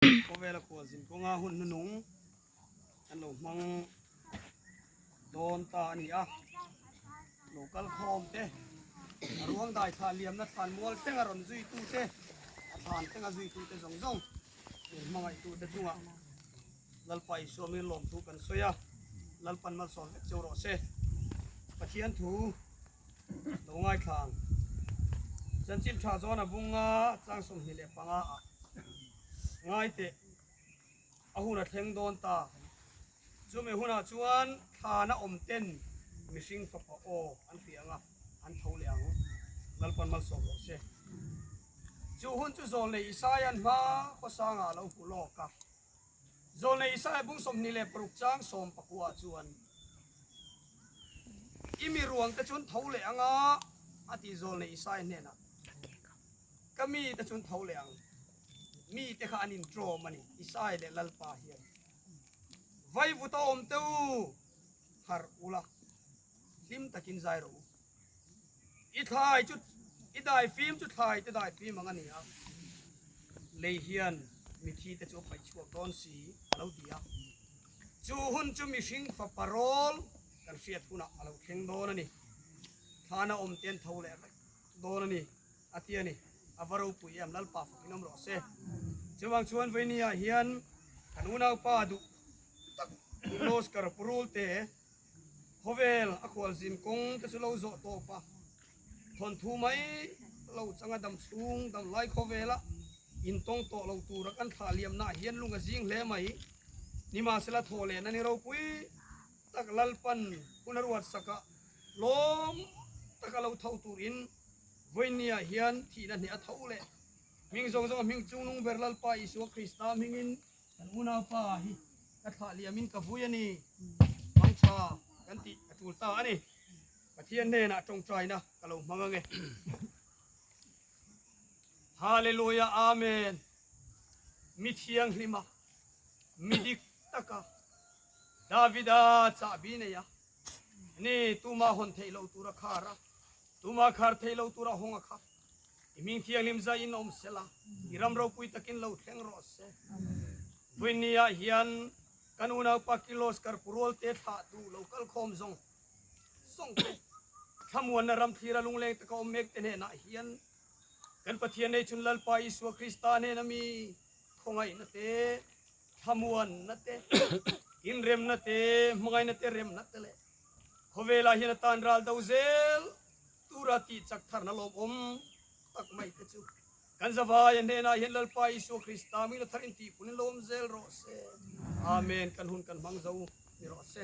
Khawvela khualzin kawnga hun hnunung an lo hmang dawn ta a ni a, lo kal khawm te, a ruang dai thlah liamna thlan mual thleng a rawn zui tu te, a thlan thleng a zui tu te zawng zawng min hmangaih tu te chungah Lalpa Isua min lawmthu kan sawi a, Lalpan malsawm vek cheu rawh se. Pathian thu lo ngaithla ang. Chanchin tha zawn a bunga chang 25 ah ngai teh a hun a thleng dawn ta. Chumi hunah chuan thlana awm ten mihring fapa aw an hria ang a, an tho leh ang. Lalpan malsawm rawh se. Chu hun chu Zawlnei Isaia'n hma khawsangah a lo hmu lawk a. Zawlnei Isaiah bung 26 chang 19 chuan, I mi ruangte chu an tho leh ang a, a ti Zawlnei Isaiah hnenah. Ka mite chu an tho leh ang. Mite kha an inṭawm a ni, Isaiah leh Lalpa hian. Vaivuta awm teh u, harh ula, hlim takin zai rawh u. I thlai chu i dai fim chu thlai te dai fim ang a ni a, lei hian mithi te chu a paih chhuak dawn si a lo ti a. Chu hun chu mihring fapa rawl kan hriat hunah a lo thleng dawn a ni. Thlana awm te an tho leh vek dawn a ni a ti a ni. A va ropui em Lalpa fakin awm rawh se. Chuvang chuan Vainia hian kan unaupa duh tak Oscar Purul te Khawvel a khualzin kawng te chu lo zawh tawp a, thawnthu mai lo changa dam chhung dam lai khawvela intawng tawh lo tura kan thlah liamnaah hian lung a zing hle mai. Nimahsela thaw lehna ni ropui tak Lalpan hun a ruat sakah lawm taka lo tho turin vawinia hian thihna hneh a tho leh. Hming zawng zawnga hming chungnung ber Lalpa Isua Krista hmingin Kan unaupa hi ka thlah liamin ka vui a ni, hmangtha kan tih a tul ta a ni. Pathian hnenah tawngtaina ka lo hmang ange. Hallelujah Amen. Mi thianghlima, mi dik taka Davida chahbi nei a ni, tuma hawn theih loh tura khar a, tuma khar theih loh tura hawng a kha. I hming thianghlim zai in awm sela, i ram ropui takin lo thleng rawh se. Vawinia hian kan unaupa Kiloskar Purual te thlah duh lo kal khawm zawng zawng te, thlamuanna ram thlira lungleng taka awm mek te hnenah hian kan Pathian nei chun Lalpa Isua Krista hnena mi khawngaihna te, thlamuanna te, inremna te, hmangaihna te, remna te leh khawvelah hian atan ral do zel Tura tih chak tharna lawmawm tak mai te chu kan zavaia hnenah hian Lalpa Isua Krista mila thar in tihpun in lawm zel rawh se. Amen. Kan hun kan hmang zo ni rawh se.